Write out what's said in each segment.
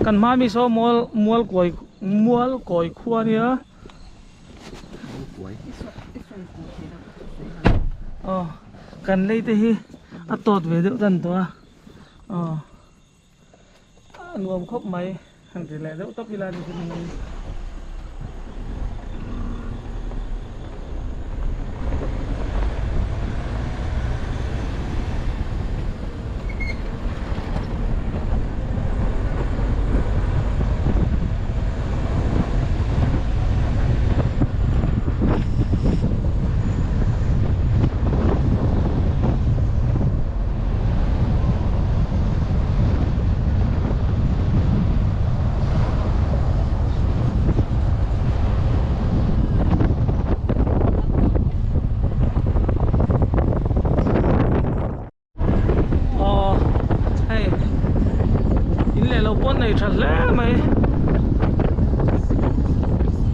Kan hma mi saw mual mual kawi mual kawi khua nia. Aw kan lei te hi a tawt ve deuh tan tawh a aw a nuam khawp mai han ti leh deuh tawp ila ni chu. Aw hei in leh lo pawh nei tha hle mai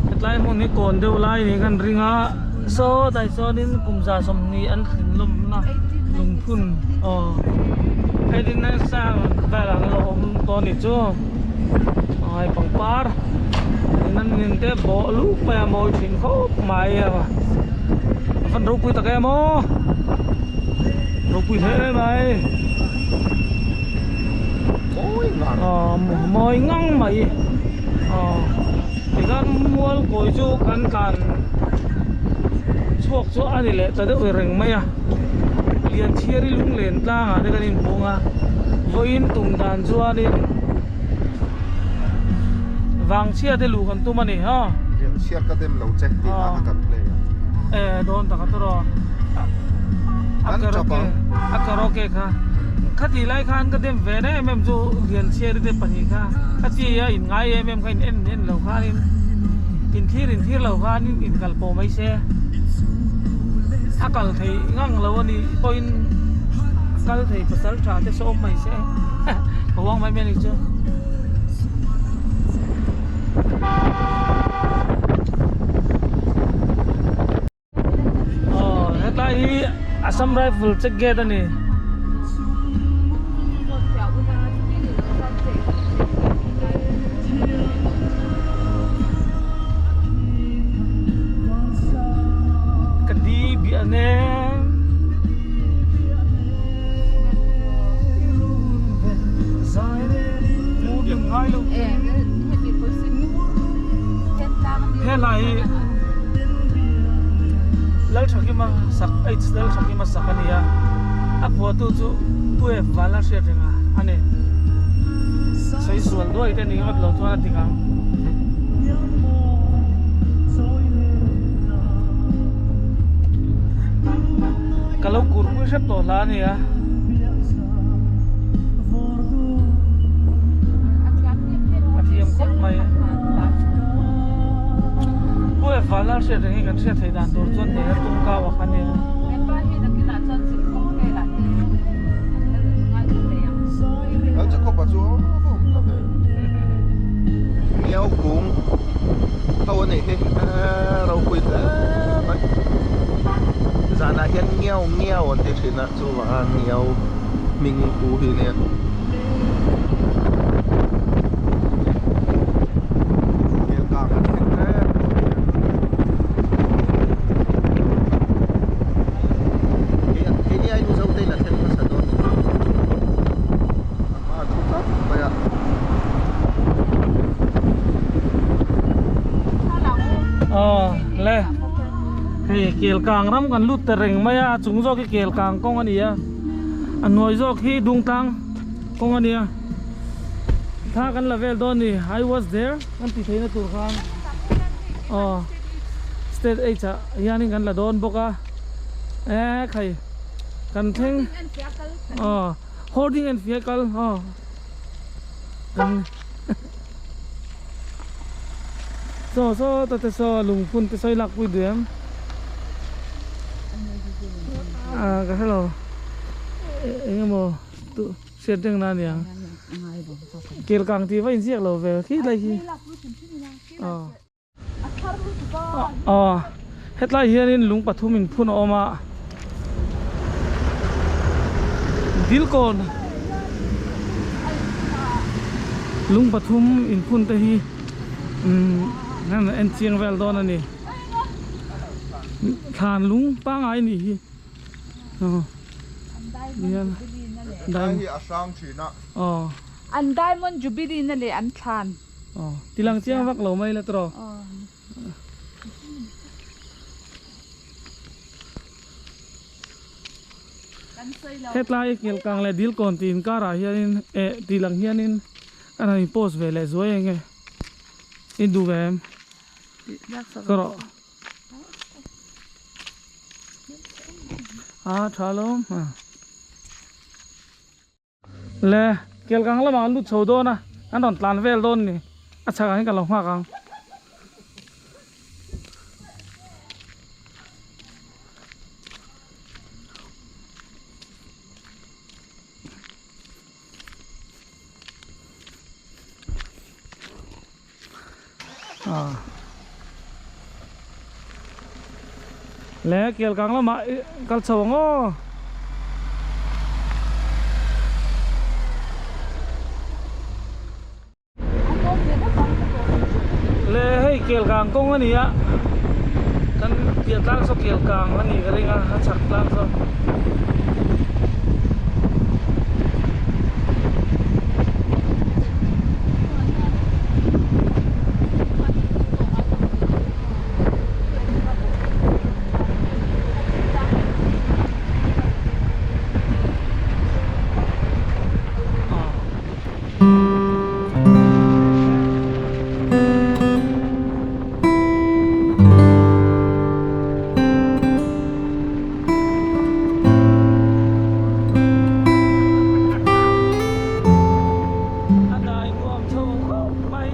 hetlai hmun hi kawn deuh lai niin kan ring a saw tlai chuanin kum 30 an thlin lawmna lungphun aw hei tin nasa velah an lo awm tawh a nih chu aw hei pangpar nan nin te bawh lup mai a mawi thin khawp mai a van ropui tak em aw ropui hle mai mawi ngang aw mawi ngang mai aw tikhan mual kawi chu kan tlan chhuak chu a ni leh ta deuh reng mai a Lianchhiari lunglen tlangah te kan inhmung a vawiin tum dan chuanin vangchhia te luh kan tum a ni ha. Lianchhiar ka dem lo che tih lah kha kan play a. E dawn tak a tawrh aw. A karaoke a karaoke kha khati lai khan ka dem ve na em em chu Lianchhiari te pahnih kha khati a in ngai em em kha in en en lo khanin in thlir in thlir lo khanin in kal pawh mai se a kal thei ngang lo a nih pawhin a kal thei pasal tha te saw awm mai se ka uang mai mai a nih chu. Aw hetlai hi Assam Rifle check gate a ni. Ka di biah nen. Helai hi Lalthakima sak H Lalthakima sak a ni a a phuahtu chu Pu F Vanlalhriatrenga a ni sawi sual duai te ni ngawt lo chuan a ti ang. Ka lo kur pui hrep tawh hla a nia. A thiam khawp mai. Pu e Vanlal hriat reng hi kan hriat theih dan tur chuan hei a tum kau a kha nia. Lal Jacob-a chu a awm ta ve. Miau kung ho a nih hi ropui hle mai. Zanah hian ngiau ngiau an ti thin a chuvanga ngiau hming pu hi nia. Kelkang an thleng ṭep tawh a nia. Keini aiin Mizote in a thleng hmasa dawn ni chu. A hma a thu tlat mai a. Aw le hei Kelkang ram kan lut ta reng mai a a chung zawk hi Kelkang kawng a ni a a hnuai zawk hi Dungtlang kawng a nia thla kan la vel dawn ni I was there kan tih theihna tur khan aw state H ah hianin kan la dawn bawk a e khai kan thleng aw hoarding en fia kal aw kan saw saw ta te saw lungphun te sawi lak pui duh em a ka hrelo eng emaw tu hriat reng na ania kelkang tih va inziak lo ve khi lai khi aw aw hetlai hianin lung pathum in phun a awm a dilkawn. Lung pathum inphun te hi umm an en chiang vel dawn a ni. Thlan lung pangngai nih hi aw nian Diamond hi a hrang thin a. Aw. An Diamond Jubilee na leh an thlan. Aw tilang chiang vak lo mai la tawh. Hetlai Kelkang leh Dilkawn tih inkarah hianin eh tih lang hianin kan han in post ve leh zuai eng e i duh ve em ka rawh a tha alawm a. Le, Kelkang lamah an lut chho dawn a, an rawn tlan vel dawn ni. A chhakah hian ka lo nghak ang. Le Kelkang lamah kal chho ang aw. Le hei Kelkang kawng a ni a, kan piah tlang saw Kelkang a nih ka ring a, a chhak tlang saw. A dai nuam chho khawp mai.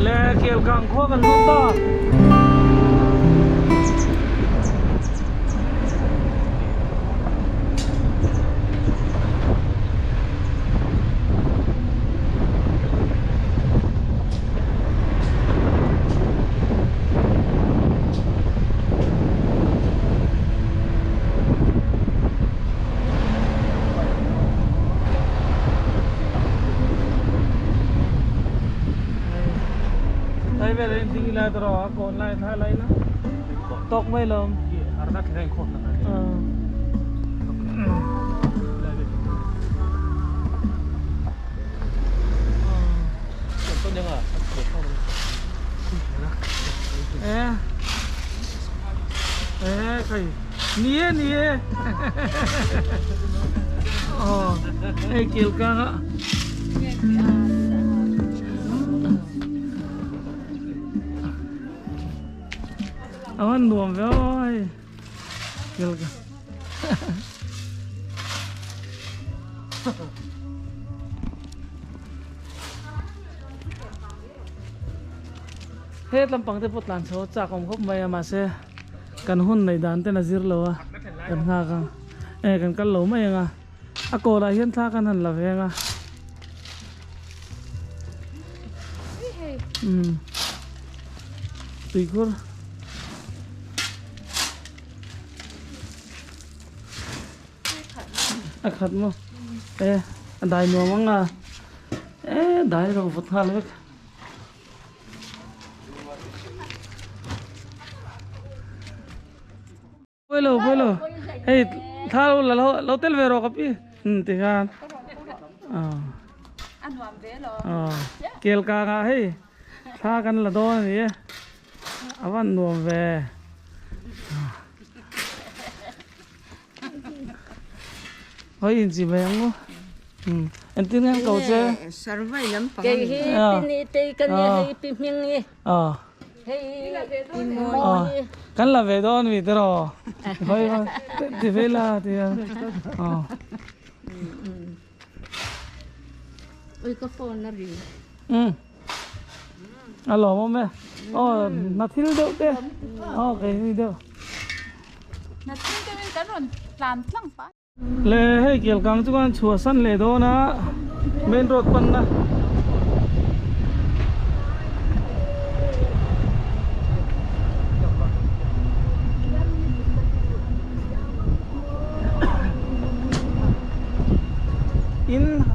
Le Kelkang khua kan lut ta. Lai vel in ding ila tawh a kawn lai thla lai la tawk mai lo ni e ni e aw hei Kelkang a a van nuam ve aw hei Kelkang He tlampang te pawh tlan chho a chak awm khawp mai a mahse kan hun neih dan ten a zir lo a kan nghak ang e kan kal lo mai ang a a kawrah hian thla kan han la ve ang a umm tuikhur a khat maw e a dai nuam ang a e dai rawh vawt nghal vek. Pawilo pawilo hei thla lo la lo tel ve rawh ka pi ti khan a nuam ve lo kel kang ah hei thla kan la dawn a ni e a van nuam ve Hoi in chi mai ang u. Entin nge an ko che? Sarvai lampang Kei hi pi ni tei ka nia hei pi hming hi. Hei pi mawi hi. Kan la ve dawn mi tiraw. Hoi hoi ti ve la ti a. Ui ka phone a ri. A lawm awm e. Aw na thil deuh te. Aw kei ni deuh. Na thil deuh in kan rawn tlan tlang pah. Le hei Kelkang chu kan chhuah san leh dawn a main road pan na.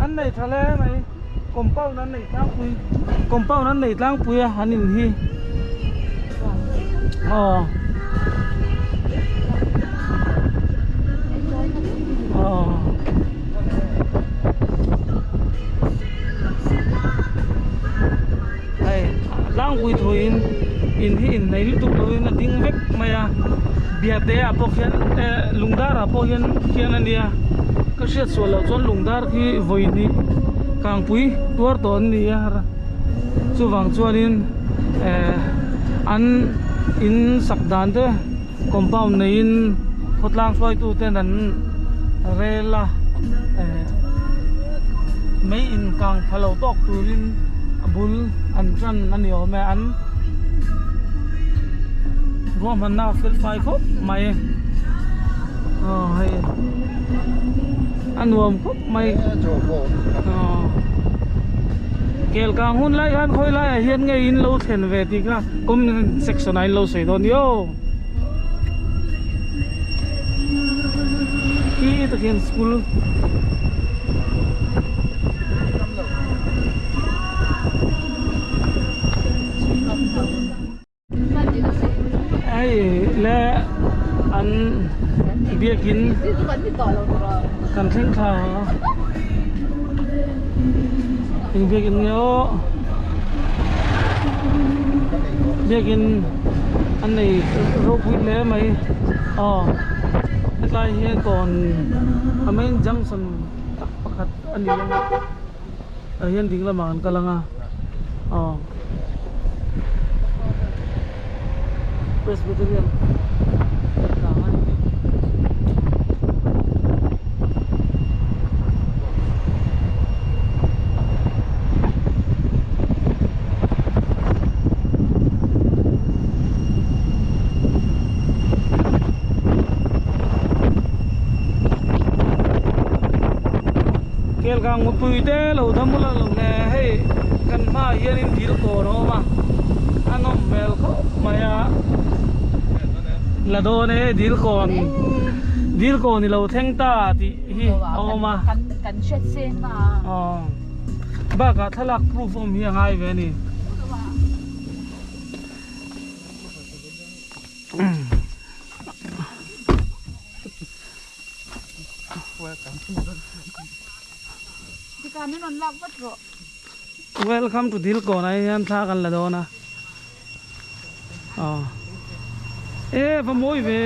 An nei tha hle mai compound an nei tlangpui compound an nei tlangpui a an in hi aw aw hei tlangpui thuin in hi in nei lutuk lovin a ding vek mai a biate ah pawh khian eh lungdar ah pawh hian khian a nia ka hriat sual loh chuan lungdar khi vawi hnih kangpui tuar tawh an ni a chuvang chuanin eh an in sak dan te compound neiin khawtlang hruaitu ten an rel a eh mei in kang pha lo tawk turin a bul an tan a ni awm e an ruahmanna a fel fai khawp mai aw hei a nuam khawp mai aw kel kang hun lai khan khawi laiah hian nge in lo thlen ve tih kha comment section ah in lo sawi dawn nia aw khi takhian school Hei le an biakin kan thleng thla a eng biakin nge aw biakin an nei ropui hle mai aw hetlai hi kawn a main junction tak pakhat a ni a tah hian ding lamah an kal ang a aw Presbyterian tlang a ni hi. Kelkang mutpui te lo dam ula lo le hei kan hmaah hianin dil kawn a awm a a nawm hmel khawp mai a la dawn e dil kawn dil kawn i lo thleng ta tih hi a awm a aw bakah thlalak proof awm hi a ngai ve a ni. Welcome to Dilkawn ah hian thla kan la dawn a aw e va mawi ve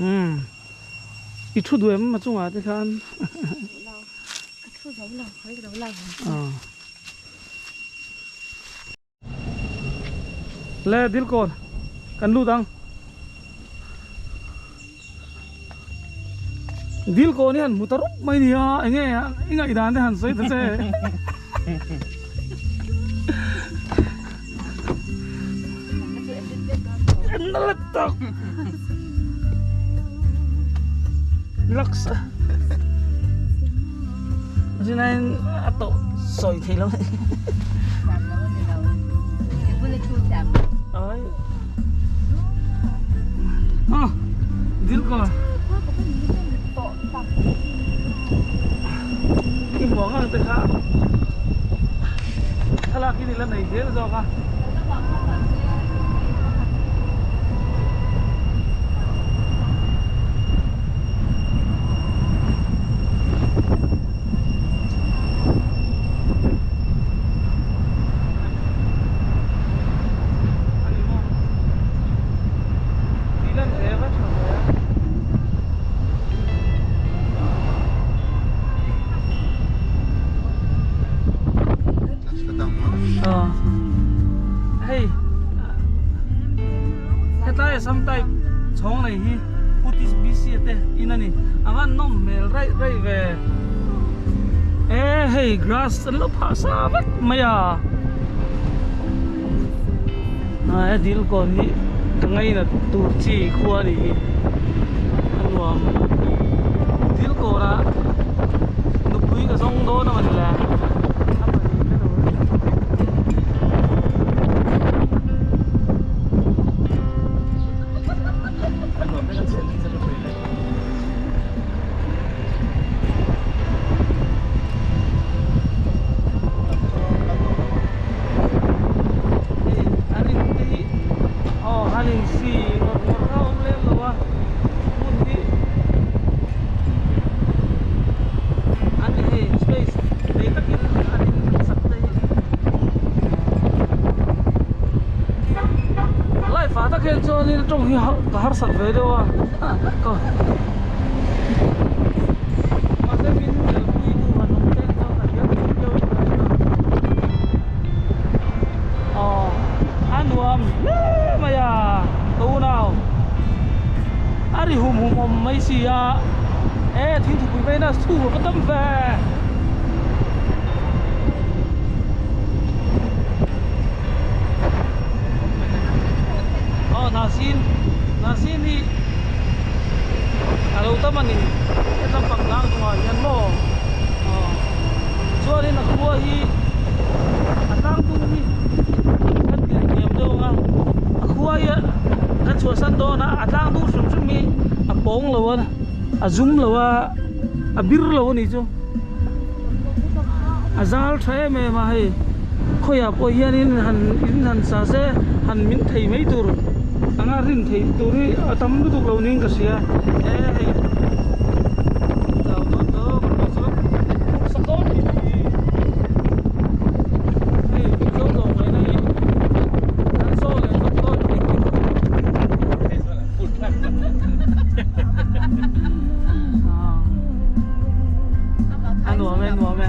umm i thu duh em a chungah te khan aw. Le Dilkawn kan lut ang. Dilkawn hi han hmu ta rup mai nia enge i ngaihdan te han sawi ta che. Tak. Lux. Zinain a to sawi thei lo. Ai. Ah, dil ko. I muang ang te kha. Thlalak hi ni la nei zel zawk a. Hei hetlai sam type chhawng nei hi Putis BC te in a ni a van nawm hmel raih raih ve e hei grass an lo phah sa vek mai a he dil kawn hi ka ngainat tur chi khua a ni hi a nuam dil kawnah nupui ka zawng dawn a mawni le. Dawr kha a awm lem lo a, hmun hi an ni hei space nei takin an in sak te hi life ah tak hian chuanin tawng hi ka harsat ve deuh a ka mahse min kalpui tu han awm tlem chuan ka hriat theih viau in ka hria aw a nuam hle mai a ka unau a ri hum hum awm mai si a e thingthupui veina chhung a va tam ve. Aw hnahsin hnahsin hi a lo tam a ni hetlai pangtlang chungah hian maw aw chuanin a khua hi a tlang tung hi kan tirh hniam deuh ang a a khua hi kan chhuahsan dawn a a tlang tung hrim hrim hi a pawng lo a a zum lo a a bir lo a nih chu a zal tha em em a hei khawiah pawh hianin han in han sa se han min thei mai tur anga rin theih tur hi a tam lutuk lo niin ka hria e hei chau dawn tawh ka tih chu sa dawn tih hi hei mizo zawh ngaihna hi kan saw leh zawk dawn A nuam e nuam e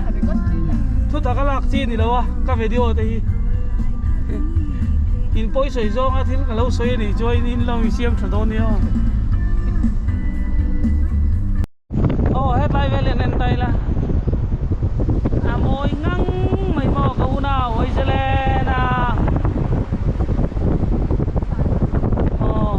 thu tak a lak chi ni lo a ka video te hi in pawi sawi zawng a thil ka lo sawi a nih chuan in lo insiam tha dawn nia aw hetlai vel hian en ta ila a mawi ngang mai maw ka unau Aizawl a. Aw.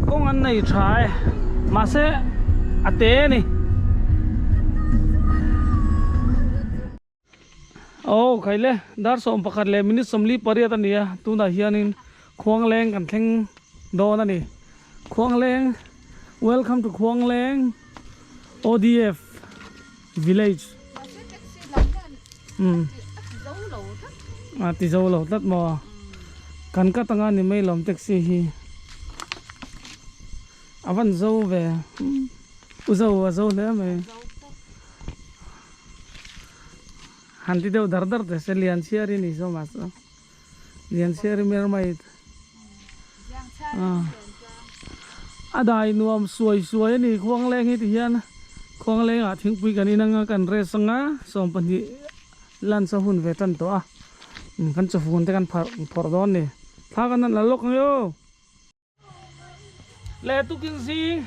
Kawng an nei tha e mahse a te a ni. Aw khaile dar 11 leh minute 48 a ni a tunah hianin Khuangleng kan thleng dawn a ni Khuangleng welcome to Khuangleng ODF village umm a ti zo lo tlat maw kan cut anga ni mai lawm taxi hi a van zo ve u zo a zo hle mai. Han ti deuh dar dar teh se lian chhiar hi ni saw mahse lian chhiar hi mermaid a dai nuam suai suai a ni khuangleng hi ti hian khuangleng ah thingpui kan in anga kan rest anga 12 lunch a hun ve tan tawh a kan chawfun te kan phar phawrh dawn a ni thla kan han la lawk ang io. Leh tukin zing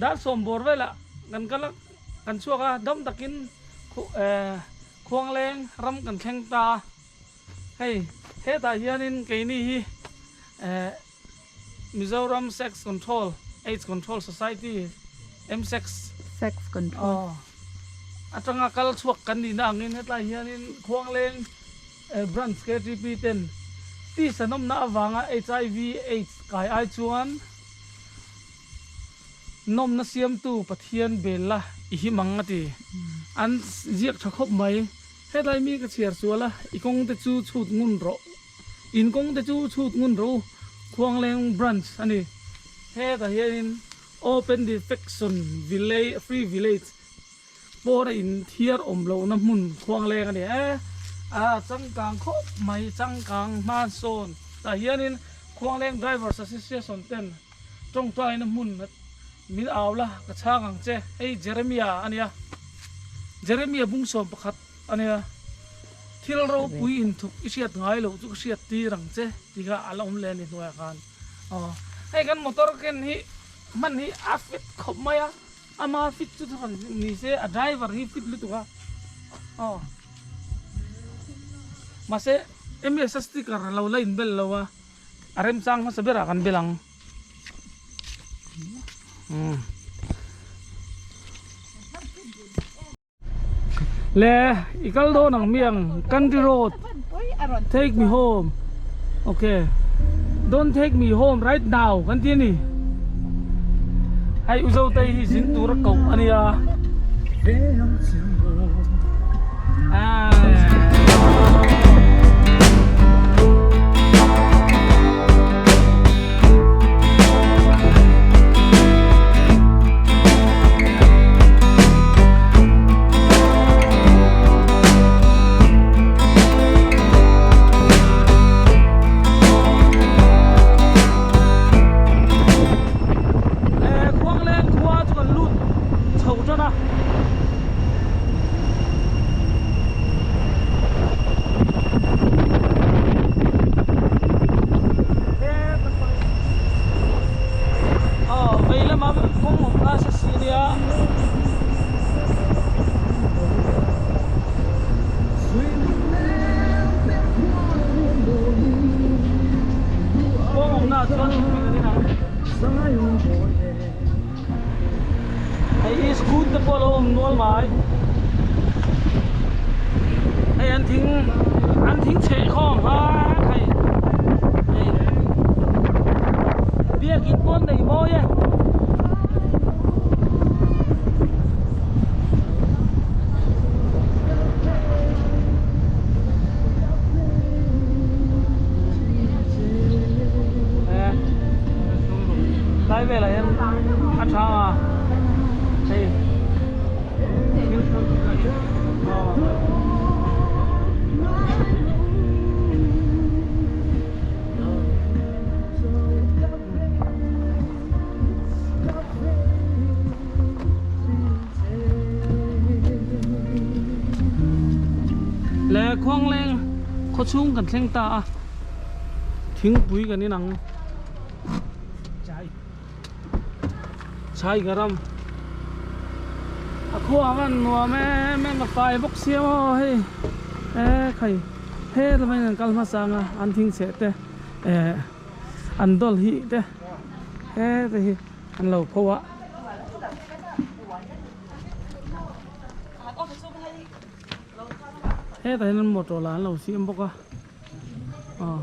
dar sawm bawr velah kan kal a kan chhuak a dam takin khuangleng ram kan thleng ta a hei hetah hianin keini hi Mizoram Sex Control Aids Control Society MSex Sex Control atanga kal chhuak kan nihna angin hetlai hianin khuangleng Branch KTP ten tisa nawmna avanga hiv aids kai ai chuan nawmna siamtu Pathian bel la i him ang a ti. An ziak tha khawp mai. Hetlai mi ka chhiar sual a, i kawng te chu chhut ngun rawh. In kawng te chu chhut ngun rawh u. Khuangleng Branch a ni. Hetah hianin Open Defection Village Free Village Pawna in thiar awm lohna hmun khuangleng a ni e. A changkang khawp mai, changkang hman sawn. Tah hianin Khuangleng Drivers Association ten tawngtaina hmun min au la, ka chhang ang che. Hei Jeremia a nia, Jeremia bung 11 a nia. Thil ropui inthuk i hriat ngai loh chu ka hriat tir ang che tih kha a la awm leh a ni hnuaiah khan. Aw, hei kan motor ken hi hman hi a fit khawp mai a. Ama fit chu thu rawn ni se a driver hi fit lutuk a aw mahse ms a sticker a lo la in bel lo a a remchang hmasa berah kan bel ang umm le i kal dawn ang miang country road take me home okay don't take me home right now kan ti a ni. Hei u Zotei hi zin tur a koh a nia. Khuangleng khua chu kan lut chho tan a. Aw vei lama kawng awm kha se si nia. Kawng awmna ah chuan thingpui kan in ang. Hei hi school te pawh a lo awm nual mai. Hei an thing an thing chheh khawm hlak hei. Hei biakin pawn nei mawi e. Lai velah hian a tha a hei Le khuangleng khawchhung kan thleng ta a thingpui kan inang chai garam a khua ang an nuam em em a fai bawk sia maw hei e khai he lamah hian an kal hmasa ang a an thing chheh te eh an dawl hi te he te hi an lo pho a. Hetah hian motor lah an lo siam bawk a aw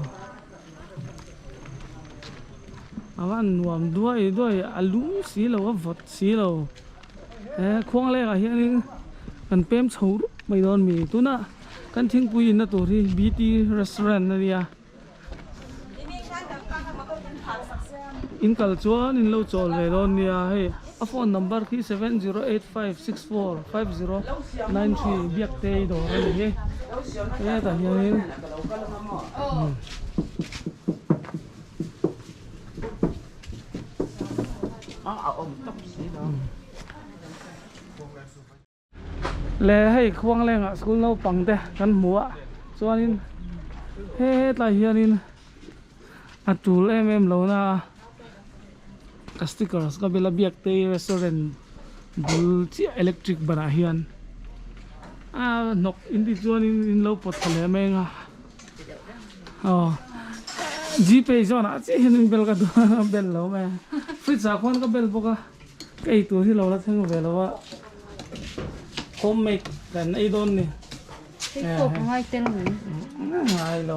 a van nuam duai duai a lum si lo a vawt si lo he khuang lengah hianin kan pem chho rup mai dawn mi tuna kan thingpui inna tur hi bt restaurant a nia. In kal chuan in lo chawl ve dawn nia hei a phone number khi 7085645093 Biaktei dawr a ni hi hetah hianin Le hei khuang lengah school naupang te kan hmu a chuanin hetlai hianin a tul em em lo na a stickers ka bela Biaktei restaurant bul chiah electric banah hian a hnawk in tih chuanin in lo pawt thla leh mai ang a aw gpay zawnah chiah hian in bel ka duh a bel lo mai a fridge ah khuan ka bel bawk a. Ka ei tur hi lo la thleng ve lo a, homemade kan ei dawn ni. Hei pawh ka ngai tel mai. Ngai lo.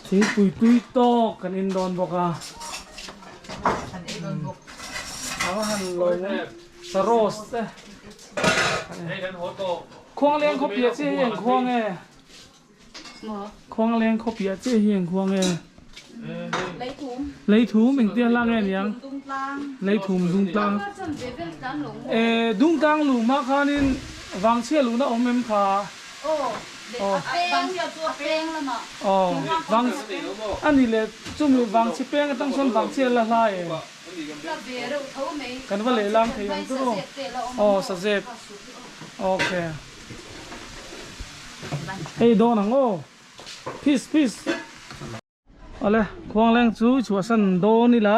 Thingpui tui tawk kan in dawn bawk a. Kan ei dawn bawk. A va han lo sa roast te. Khuangleng khaw piah chiah hi eng khuang e? Khuangleng khaw piah chiah hi eng khuang nge? Leithum engtia hla nge niang? Leithum Dungtlang. E Dungtlang luh hma khanin Vangchhia luhna awm em kha? Aw Vang ani leh chumi Vangchhi peng atang sawn Vangchhia la hla e. Kan va lehlang thei ang chu aw Sazep okay. Hei dawn ang aw peace peace awle khuangleng chu chhuahsan dawn ila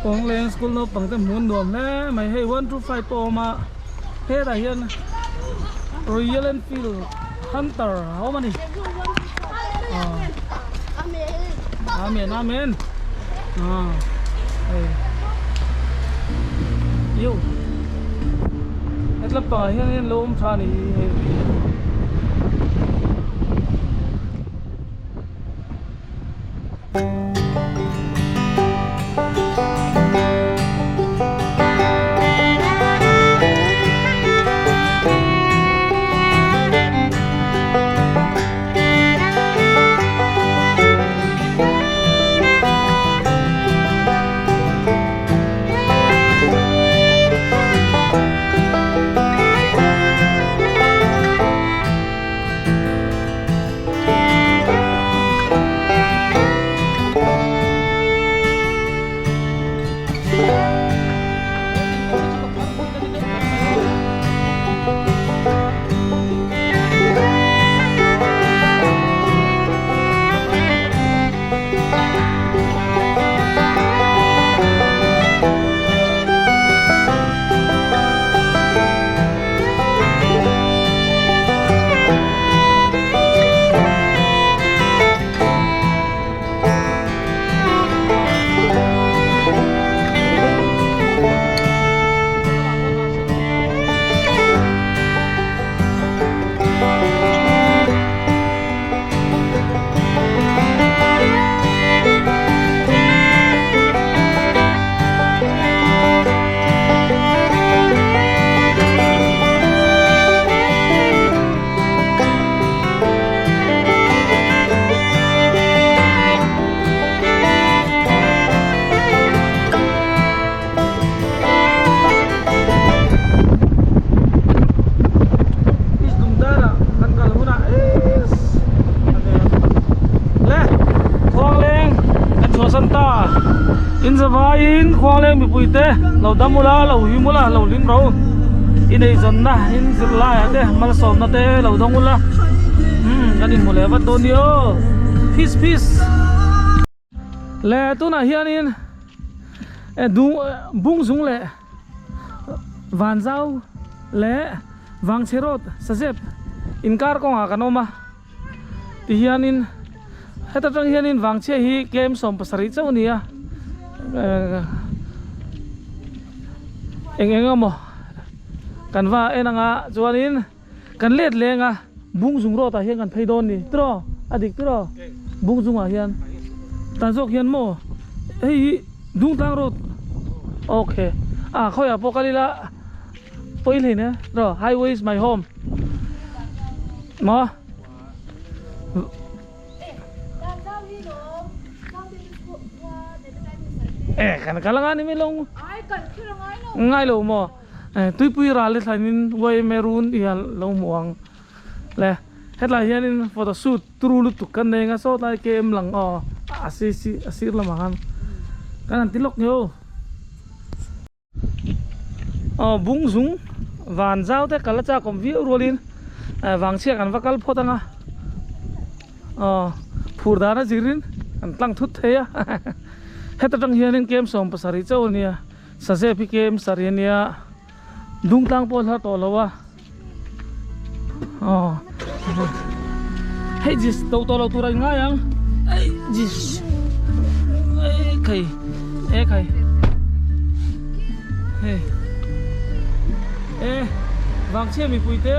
khuangleng school naupang te hmuh an nuam hle mai hei 1 2 5 pawh a awm a hetah hian Royal Enfield Hunter a awm a ni. Amen amen hei yo Hetlam pangah hianin lo awm tha a ni hei. East Lungdara kan kal hunah ess le Khuangleng kan chhuahsan ta in zavaiin Khuangleng mipui te lo dam ula lo him ula lo hlim ro i nei zawnna in zirlai ah te malsawmna te lo dawng ula umm kan inhmu leh vat dawn nia aw peace peace. Le tunah hianin bung zung leh vanzau leh vangchhe road sazep inkar kawngah kan awm a tihianin heta tang hianin vangchhia hi kem 70 chauh a ni a eng eng emaw kan va en anga chuanin. Kan let leng a, bung zung road ah hian kan phei dawn ni tiraw? A dik tiraw? Bung zungah hian tan zawk hian maw hei hi Dungtlang road okay ah khawiah pawh kal ila pawi hlei nia tiraw highway is my home maw eh kan kal anga ni mai lo ngai lo maw. Tuipui ral hi thlanin yma run i a lo hmu ang le hetlai hianin photo shoot turu lutuk kan nei anga saw tlai kem lang aw a si si a sir lamah khan kan han ti lawk nge aw aw bung zung van zau te kal a chak awm viau rualin vangchhia kan va kal phawt anga aw phur dan a zirin kan tlang thut thei a heta tang hianin kem 70 chauh a nia. Sazep hi kem sarih a nia Dungtlang pawh a hla tawh lo a aw hei jis to tawh lo tur a inngai ang ei jis ei khai e khai hei e vangchhia mipui te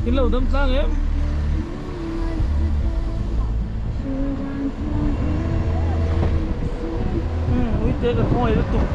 in lo dam tlang em. Uite ka khawngaih lutuk.